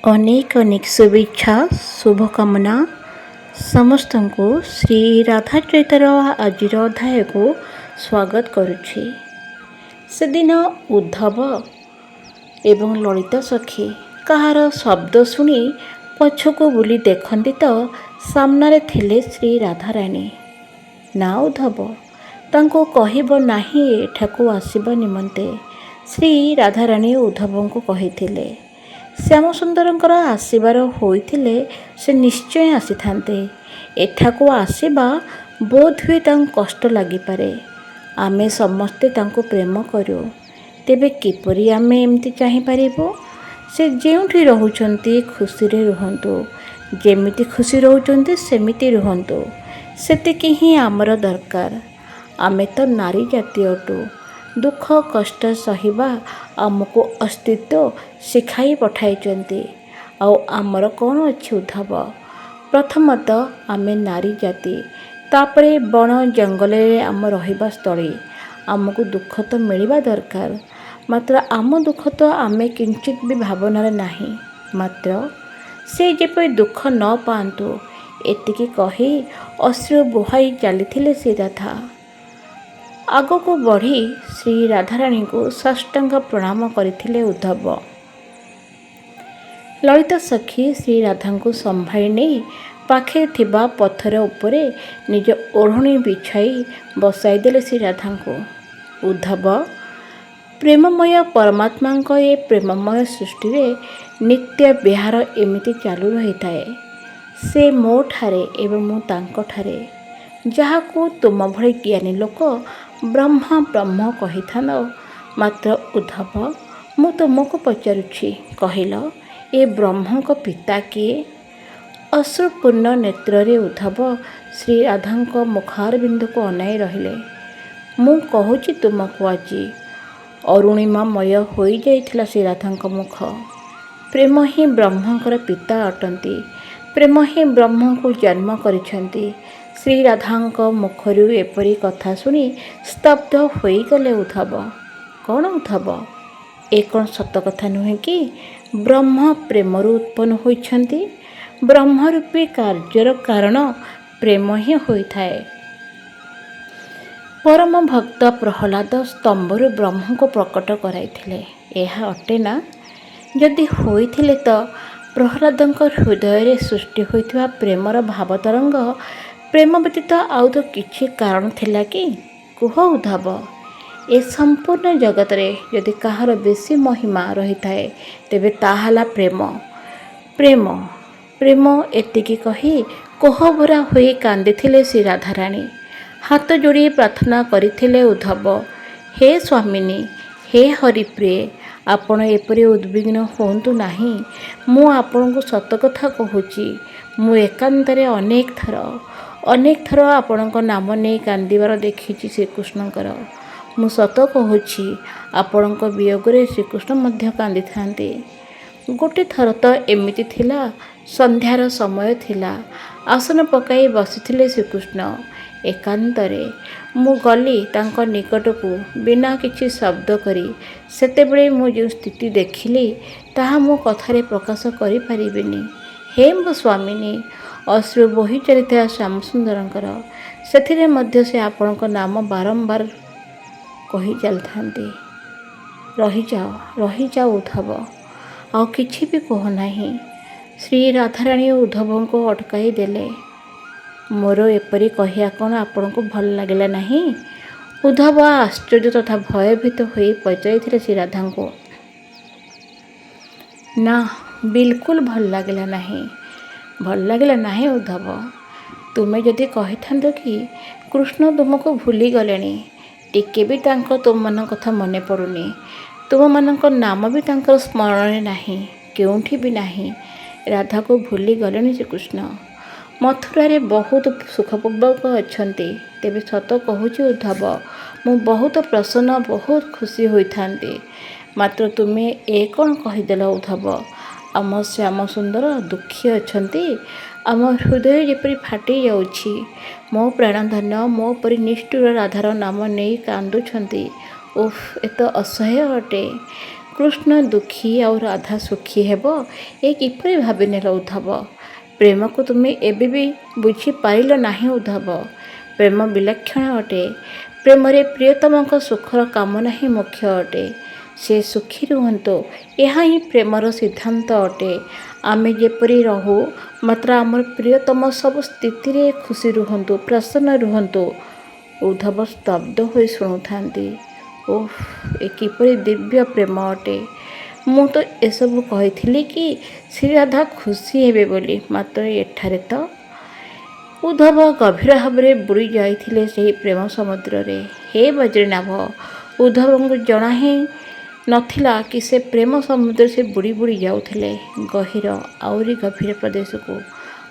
ଅନେକ ଅନେକ ଶୁଭେଚ୍ଛା, ଶୁଭକାମନା ସମସ୍ତଙ୍କୁ। ଶ୍ରୀ ରାଧା ଚରିତର ଆଜିର ଅଧ୍ୟାୟକୁ ସ୍ୱାଗତ କରୁଛି। ସେଦିନ ଉଦ୍ଧବ ଏବଂ ଲଳିତ ସଖୀ କାହାର ଶବ୍ଦ ଶୁଣି ପଛକୁ ବୁଲି ଦେଖନ୍ତି ତ ସାମ୍ନାରେ ଥିଲେ ଶ୍ରୀ ରାଧାରାଣୀ। ନା ଉଦ୍ଧବ, ତାଙ୍କୁ କହିବ ନାହିଁ ଏଠାକୁ ଆସିବା ନିମନ୍ତେ, ଶ୍ରୀ ରାଧାରାଣୀ ଉଦ୍ଧବଙ୍କୁ କହିଥିଲେ। ଶ୍ୟାମସୁନ୍ଦରଙ୍କର ଆସିବାର ହୋଇଥିଲେ ସେ ନିଶ୍ଚୟ ଆସିଥାନ୍ତେ। ଏଠାକୁ ଆସିବା ବୋଧହୁଏ ତାଙ୍କୁ କଷ୍ଟ ଲାଗିପାରେ। ଆମେ ସମସ୍ତେ ତାଙ୍କୁ ପ୍ରେମ କରୁ, ତେବେ କିପରି ଆମେ ଏମିତି ଚାହିଁପାରିବୁ? ସେ ଯେଉଁଠି ରହୁଛନ୍ତି ଖୁସିରେ ରୁହନ୍ତୁ। ଯେମିତି ଖୁସି ରହୁଛନ୍ତି ସେମିତି ରୁହନ୍ତୁ, ସେତିକି ହିଁ ଆମର ଦରକାର। ଆମେ ତ ନାରୀ ଜାତି ଅଟୁ। ଦୁଃଖ କଷ୍ଟ ସହିବା ଆମକୁ ଅସ୍ତିତ୍ୱ ଶିଖାଇ ପଠାଇଛନ୍ତି। ଆଉ ଆମର କ'ଣ ଅଛି ଉଦ୍ଧବ? ପ୍ରଥମତଃ ଆମେ ନାରୀ ଜାତି, ତାପରେ ବଣ ଜଙ୍ଗଲରେ ଆମ ରହିବା ସ୍ଥଳୀ। ଆମକୁ ଦୁଃଖ ତ ମିଳିବା ଦରକାର। ମାତ୍ର ଆମ ଦୁଃଖ ତ ଆମେ କିଞ୍ଚିତ ବି ଭାବନାରେ ନାହିଁ। ମାତ୍ର ସେ ଯେପରି ଦୁଃଖ ନ ପାଆନ୍ତୁ, ଏତିକି କହି ଅଶ୍ରୁ ବୁହାଇ ଚାଲିଥିଲେ ଶ୍ରୀ ରାଧା। ଆଗକୁ ବଢ଼ି ଶ୍ରୀ ରାଧାରାଣୀଙ୍କୁ ସାଷ୍ଟାଙ୍ଗ ପ୍ରଣାମ କରିଥିଲେ ଉଦ୍ଧବ। ଲଳିତ ସଖୀ ଶ୍ରୀ ରାଧାଙ୍କୁ ସମ୍ଭାଳି ନେଇ ପାଖରେ ଥିବା ପଥର ଉପରେ ନିଜ ଓଢ଼ଣୀ ବିଛାଇ ବସାଇଦେଲେ ଶ୍ରୀ ରାଧାଙ୍କୁ। ଉଦ୍ଧବ, ପ୍ରେମମୟ ପରମାତ୍ମାଙ୍କ ଏ ପ୍ରେମମୟ ସୃଷ୍ଟିରେ ନିତ୍ୟ ବିହାର ଏମିତି ଚାଲୁ ରହିଥାଏ। ସେ ମୋ ଠାରେ ଏବଂ ମୁଁ ତାଙ୍କଠାରେ। ଯାହାକୁ ତୁମ ଭଳି ଜ୍ଞାନୀ ଲୋକ ବ୍ରହ୍ମ ବ୍ରହ୍ମ କହିଥାନ୍ତ। ମାତ୍ର ଉଦ୍ଧବ, ମୁଁ ତୁମକୁ ପଚାରୁଛି, କହିଲ, ଏ ବ୍ରହ୍ମଙ୍କ ପିତା କିଏ? ଅଶ୍ରୁପୂର୍ଣ୍ଣ ନେତ୍ରରେ ଉଦ୍ଧବ ଶ୍ରୀ ରାଧାଙ୍କ ମୁଖାରବିନ୍ଦକୁ ଅନାଇ ରହିଲେ। ମୁଁ କହୁଛି ତୁମକୁ ଆଜି। ଅରୁଣିମାମୟ ହୋଇଯାଇଥିଲା ଶ୍ରୀ ରାଧାଙ୍କ ମୁଖ। ପ୍ରେମ ହିଁ ବ୍ରହ୍ମଙ୍କର ପିତା ଅଟନ୍ତି। ପ୍ରେମ ହିଁ ବ୍ରହ୍ମଙ୍କୁ ଜନ୍ମ କରିଛନ୍ତି। ଶ୍ରୀ ରାଧାଙ୍କ ମୁଖରୁ ଏପରି କଥା ଶୁଣି ସ୍ତବ୍ଧ ହୋଇଗଲେ ଉଦ୍ଧବ। କ'ଣ ଉଦ୍ଧବ, ଏ କ'ଣ ସତ କଥା ନୁହେଁ କି? ବ୍ରହ୍ମ ପ୍ରେମରୁ ଉତ୍ପନ୍ନ ହୋଇଛନ୍ତି। ବ୍ରହ୍ମରୂପୀ କାର୍ଯ୍ୟର କାରଣ ପ୍ରେମ ହିଁ ହୋଇଥାଏ। ପରମ ଭକ୍ତ ପ୍ରହ୍ଲାଦ ସ୍ତମ୍ଭରୁ ବ୍ରହ୍ମଙ୍କୁ ପ୍ରକଟ କରାଇଥିଲେ। ଏହା ଅଟେ ନା? ଯଦି ହୋଇଥିଲେ ତ ପ୍ରହ୍ଲାଦଙ୍କ ହୃଦୟରେ ସୃଷ୍ଟି ହୋଇଥିବା ପ୍ରେମର ଭାବତରଙ୍ଗ ପ୍ରେମ ବ୍ୟତୀତ ଆଉ ତ କିଛି କାରଣ ଥିଲା କି? କୁହ ଉଦ୍ଧବ, ଏ ସମ୍ପୂର୍ଣ୍ଣ ଜଗତରେ ଯଦି କାହାର ବେଶୀ ମହିମା ରହିଥାଏ, ତେବେ ତାହା ହେଲା ପ୍ରେମ। ପ୍ରେମ, ପ୍ରେମ। ଏତିକି କହି କୋହଭରା ହୋଇ କାନ୍ଦିଥିଲେ ଶ୍ରୀ ରାଧାରାଣୀ। ହାତ ଯୋଡ଼ି ପ୍ରାର୍ଥନା କରିଥିଲେ ଉଦ୍ଧବ, ହେ ସ୍ୱାମିନୀ, ହେ ହରିପ୍ରିୟେ, ଆପଣ ଏପରି ଉଦ୍ବିଗ୍ନ ହୁଅନ୍ତୁ ନାହିଁ। ମୁଁ ଆପଣଙ୍କୁ ସତ କଥା କହୁଛି। ମୁଁ ଏକାନ୍ତରେ ଅନେକ ଥର, ଅନେକ ଥର ଆପଣଙ୍କ ନାମ ନେଇ କାନ୍ଦିବାର ଦେଖିଛି ଶ୍ରୀକୃଷ୍ଣଙ୍କର। ମୁଁ ସତ କହୁଛି, ଆପଣଙ୍କ ବିୟୋଗରେ ଶ୍ରୀକୃଷ୍ଣ ମଧ୍ୟ କାନ୍ଦିଥାନ୍ତି। ଗୋଟେ ଥର ତ ଏମିତି ଥିଲା, ସନ୍ଧ୍ୟାର ସମୟ ଥିଲା। ଆସନ ପକାଇ ବସିଥିଲେ ଶ୍ରୀକୃଷ୍ଣ ଏକାନ୍ତରେ। ମୁଁ ଗଲି ତାଙ୍କ ନିକଟକୁ ବିନା କିଛି ଶବ୍ଦ କରି। ସେତେବେଳେ ମୁଁ ଯେଉଁ ସ୍ଥିତି ଦେଖିଲି, ତାହା ମୁଁ କଥାରେ ପ୍ରକାଶ କରିପାରିବିନି। ହେ ମୋ ସ୍ୱାମିନୀ, ଅଶ୍ରୁ ବୋହି ଚାଲିଥିଲା ଶ୍ୟାମସୁନ୍ଦରଙ୍କର। ସେଥିରେ ମଧ୍ୟ ସେ ଆପଣଙ୍କ ନାମ ବାରମ୍ବାର କହି ଚାଲିଥାନ୍ତି। ରହିଯାଅ, ରହିଯାଅ ଉଦ୍ଧବ, ଆଉ କିଛି ବି କୁହ ନାହିଁ। ଶ୍ରୀ ରାଧାରାଣୀ ଉଦ୍ଧବଙ୍କୁ ଅଟକାଇ ଦେଲେ। ମୋର ଏପରି କହିବା କ'ଣ ଆପଣଙ୍କୁ ଭଲ ଲାଗିଲା ନାହିଁ? ଉଦ୍ଧବ ଆଶ୍ଚର୍ଯ୍ୟ ତଥା ଭୟଭୀତ ହୋଇ ପଚାରିଥିଲେ ଶ୍ରୀ ରାଧାଙ୍କୁ। ନା, ବିଲକୁଲ ଭଲ ଲାଗିଲା ନାହିଁ। ଭଲ ଲାଗିଲା ନାହିଁ ଉଦ୍ଧବ। ତୁମେ ଯଦି କହିଥାନ୍ତ କି କୃଷ୍ଣ ତୁମକୁ ଭୁଲିଗଲେଣି, ଟିକେ ବି ତାଙ୍କ ତୁମମାନଙ୍କ କଥା ମନେ ପଡ଼ୁନି, ତୁମମାନଙ୍କ ନାମ ବି ତାଙ୍କର ସ୍ମରଣରେ ନାହିଁ, କେଉଁଠି ବି ନାହିଁ, ରାଧାକୁ ଭୁଲି ଗଲେଣି ଶ୍ରୀକୃଷ୍ଣ, ମଥୁରାରେ ବହୁତ ସୁଖପୂର୍ବକ ଅଛନ୍ତି, ତେବେ ସତ କହୁଛି ଉଦ୍ଧବ, ମୁଁ ବହୁତ ପ୍ରସନ୍ନ, ବହୁତ ଖୁସି ହୋଇଥାନ୍ତି। ମାତ୍ର ତୁମେ ଏ କ'ଣ କହିଦେଲ ଉଦ୍ଧବ? ଆମ ଶ୍ୟାମ ସୁନ୍ଦର ଦୁଃଖୀ ଅଛନ୍ତି? ଆମ ହୃଦୟ ଯେପରି ଫାଟି ଯାଉଛି। ମୋ ପ୍ରାଣଧନ ମୋ ପରି ନିଷ୍ଠୁର ରାଧାର ନାମ ନେଇ କାନ୍ଦୁଛନ୍ତି। ଉଫ୍, ଏ ତ ଅସହ୍ୟ ଅଟେ। କୃଷ୍ଣ ଦୁଃଖୀ ଆଉ ରାଧା ସୁଖୀ ହେବ, ଏ କିପରି ଭାବିନେଲ ଉଦ୍ଧବ? ପ୍ରେମକୁ ତୁମେ ଏବେ ବି ବୁଝିପାରିଲ ନାହିଁ ଉଦ୍ଧବ। ପ୍ରେମ ବିଲକ୍ଷଣ ଅଟେ। ପ୍ରେମରେ ପ୍ରିୟତମଙ୍କ ସୁଖର କାମନା ହିଁ ମୁଖ୍ୟ ଅଟେ। ସେ ସୁଖୀ ରୁହନ୍ତୁ, ଏହା ହିଁ ପ୍ରେମର ସିଦ୍ଧାନ୍ତ ଅଟେ। ଆମେ ଯେପରି ରହୁ, ମାତ୍ର ଆମର ପ୍ରିୟତମ ସବୁ ସ୍ଥିତିରେ ଖୁସି ରୁହନ୍ତୁ, ପ୍ରସନ୍ନ ରୁହନ୍ତୁ। ଉଦ୍ଧବ ସ୍ତବ୍ଧ ହୋଇ ଶୁଣୁଥାନ୍ତି। ଓଃ, ଏ କିପରି ଦିବ୍ୟ ପ୍ରେମ ଅଟେ! ମୁଁ ତ ଏସବୁ କହିଥିଲି କି ଶ୍ରୀରାଧା ଖୁସି ହେବେ ବୋଲି, ମାତ୍ର ଏଠାରେ ତ। ଉଦ୍ଧବ ଗଭୀର ଭାବରେ ବୁଡ଼ି ଯାଇଥିଲେ ସେହି ପ୍ରେମ ସମୁଦ୍ରରେ। ହେ ବଜ୍ରନାଭ, ଉଦ୍ଧବଙ୍କୁ ଜଣା ହିଁ ନଥିଲା କି ସେ ପ୍ରେମ ସମୁଦ୍ରରେ ସେ ବୁଡ଼ି ବୁଡ଼ି ଯାଉଥିଲେ ଗହୀର, ଆହୁରି ଗଭୀର ପ୍ରଦେଶକୁ।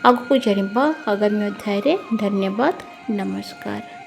ଆଗକୁ ଜାଣିବା ଆଗାମୀ ଅଧ୍ୟାୟରେ। ଧନ୍ୟବାଦ, ନମସ୍କାର।